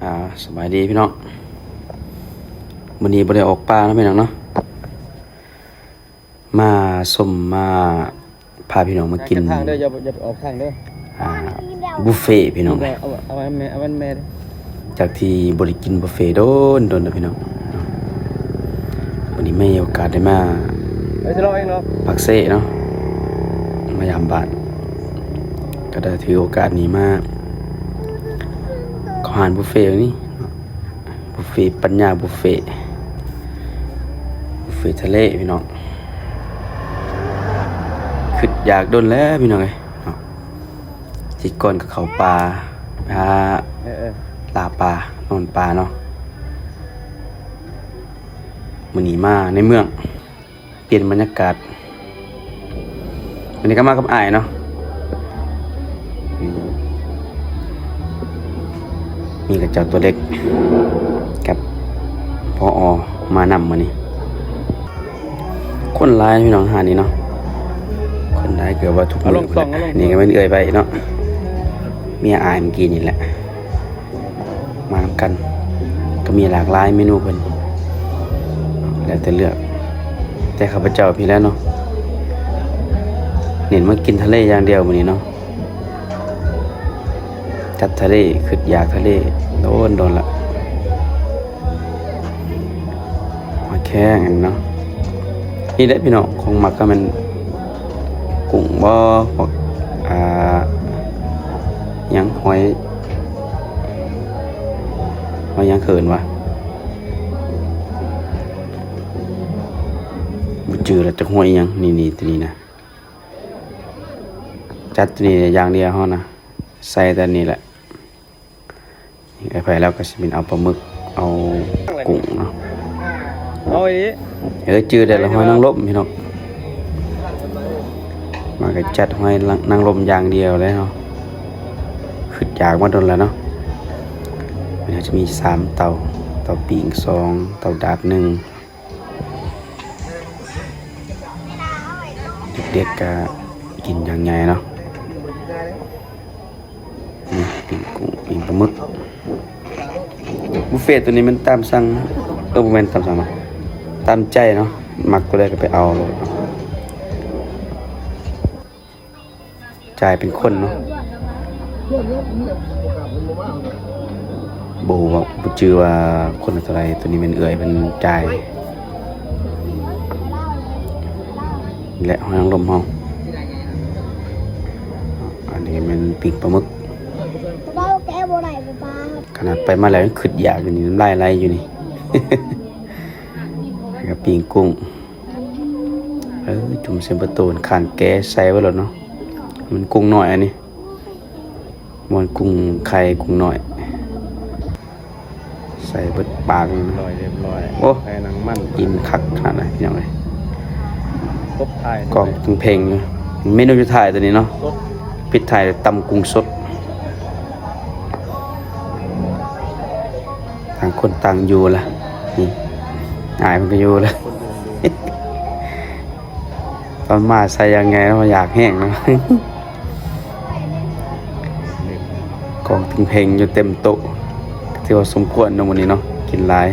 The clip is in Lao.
ອ່າ ສະບາຍດີພີ່ນ້ອງ, ມື້ນີ້ບໍ່ໄດ້ອອກປ່າເນາະພີ່ນ້ອງເນາະ, ມາຊົມ ມາພາພີ່ນ້ອງມາກິນ ທາງເດີ, ຢ່າ ຢ່າໄປອອກທາງເດີ. ອ່າ ບຸບເຟພີ່ນ້ອງເອີຍ, ເອົາ ເອົາອັນແມ່ ເອົາອັນແມ່ເດີ. ຈາກທີ່ບໍ່ໄດ້ກິນບຸບເຟດົນໆແລ້ວພີ່ນ້ອງ, ມື້ນີ້ມີໂອກາດໄດ້ມາ ເອີ ຊິລອງເອງເນາະ ປາກເຊເນາະ, ມາຢາມບ້ານ ກໍໄດ້ຖືໂອກາດນີ້ມາເຂົ້າຮ້ານບຸບເຟນີ້ເນາະ, ບຸບເຟປັນຍາບຸບເຟ ບຸບເຟທະເລພີ່ນ້ອງ. ຄິດຢາກດົນແລ້ວພີ່ນ້ອງເອີຍເນາະ, ຊິກ່ອນກໍເຂົ້າປ່າ ໄປຫາ ເອີ ເອີ ລ່າປາ ນອນປ່າເນາະ. ມື້ນີ້ມາໃນເມືອງ ປ່ຽນບັນຍາກາດ. ມື້ນີ້ກໍມາກັບອ້າຍເນາະ, ມີກະເຈົ້າຕົວເລັກກັບ ພ.ອ. ມານຳມື້ນີ້. ຄົນຫຼາຍພີ່ນ້ອງ ຮ້ານນີ້ເນາະ, ຄົນຫຼາຍເກືອບວ່າທຸກມື້. ນີ້ກໍແມ່ນເອື້ອຍໄວ້ເນາະ, ເມຍອ້າຍເມື່ອກີ້ນີ້ແຫຼະ. ມານຳກັນ ກໍມີຫຼາກຫຼາຍເມນູເພິ່ນ ແລ້ວແຕ່ເລືອກ, ແຕ່ຂ້າພະເຈົ້າພີ້ແຫຼະເນາະ ເນັ້ນມາກິນທະເລຢ່າງດຽວມື້ນີ້ເນາະ. ຈັດທະເລ ຄິດຢາກທະເລດົນໆລະ. ຫອຍແຄງເນາະ, ນີ້ແຫຼະພີ່ນ້ອງ ຂອງມັກກໍແມ່ນກຸ້ງບໍ ພວກ ອ່າ ຫຍັງ ຫອຍ ຫອຍຫຍັງເອີ້ນວະ ບໍ່ຈື່ລະ ຈັກຫອຍອີ່ຫຍັງ. ນີ້ໆ ຕົວນີ້ນະ ຈັດຕົວນີ້ຢ່າງດຽວເຮົານະ, ໃສ່ແຕ່ນີ້ແຫຼະ. ໄປແລ້ວກໍຊິເປັນເອົາປາໝຶກ ເອົາກຸ້ງເນາະ. ເອົາອີ່ຫຼີ ເອີ ຈື່ໄດ້ລະ ຫອຍນາງລົມພີ່ນ້ອງ. ມາກໍຈັດຫອຍນາງລົມຢ່າງດຽວເລີຍເນາະ, ຄິດຢາກມາດົນແລ້ວເນາະ. ມັນຈະມີສາມເຕົາ, ເຕົາປີ້ງສອງ, ເຕົາດາດໜຶ່ງ. ເດັກໆ ກໍກິນຢ່າງໃຫຍ່ເນາະ. ນີ້ ປີ້ງກຸ້ງ ປີ້ງປາໝຶກ. ບຸບເຟຕົວນີ້ແມ່ນຕາມສັ່ງ, ເອີ ບໍ່ແມ່ນຕາມສັ່ງເນາະ, ຕາມໃຈເນາະ, ມັກຕົວໃດກໍໄປເອົາໂລດເນາະ. ຈ່າຍເປັນຄົນເນາະ, ບໍ່ຮູ້ວ່າ ບໍ່ຈື່ວ່າຄົນລະເທົ່າໃດ. ຕົວນີ້ແມ່ນເອື້ອຍເພິ່ນຈ່າຍ ແລະ ຫອຍນາງລົມເຮົາ. ອັນນີ້ແມ່ນປີ້ງປາໝຶກ. ຂະໜາດໄປມາແລ້ວຍັງຄິດຢາກຢູ່ນີ້, ນ້ຳລາຍໄຫຼຢູ່ນີ້. ແລ້ວກໍປີ້ງກຸ້ງ. ເອີ ຈຸ່ມໃສ່ເບິດໂຕນ ຂ້າງແກະໃສ່ໄວ້ໂລດເນາະ, ມັນກຸ້ງນ້ອຍອັນນີ້, ບໍ່ແມ່ນກຸ້ງໄຂ່ ກຸ້ງນ້ອຍ. ໃສ່ເບິດປາກ ຮຽບຮ້ອຍ ຮຽບຮ້ອຍ. ໂອ້ ໃສ່ໜັງມັນ ກິນຄັກຂະໜາດນັ້ນ ພີ່ນ້ອງເອີຍ. ຕົບທ້າຍ ກອງເພັງໆ ເມນູສຸດທ້າຍຕົວນີ້ເນາະ, ປິດທ້າຍຕຳກຸ້ງສົດ. ຕ່າງຄົນຕ່າງຢູ່ລະ, ນີ້ ອ້າຍເພິ່ນກໍຢູ່ລະ. ຕອນມາໃສ່ຢ່າງໃຫຍ່ເນາະ, ຢາກແຮງເນາະ. ກອງເພັງໆຢູ່ເຕັມໂຕະ, ຖືວ່າສົມຄວນເນາະມື້ນີ້ເນາະ, ກິນຫຼາຍ.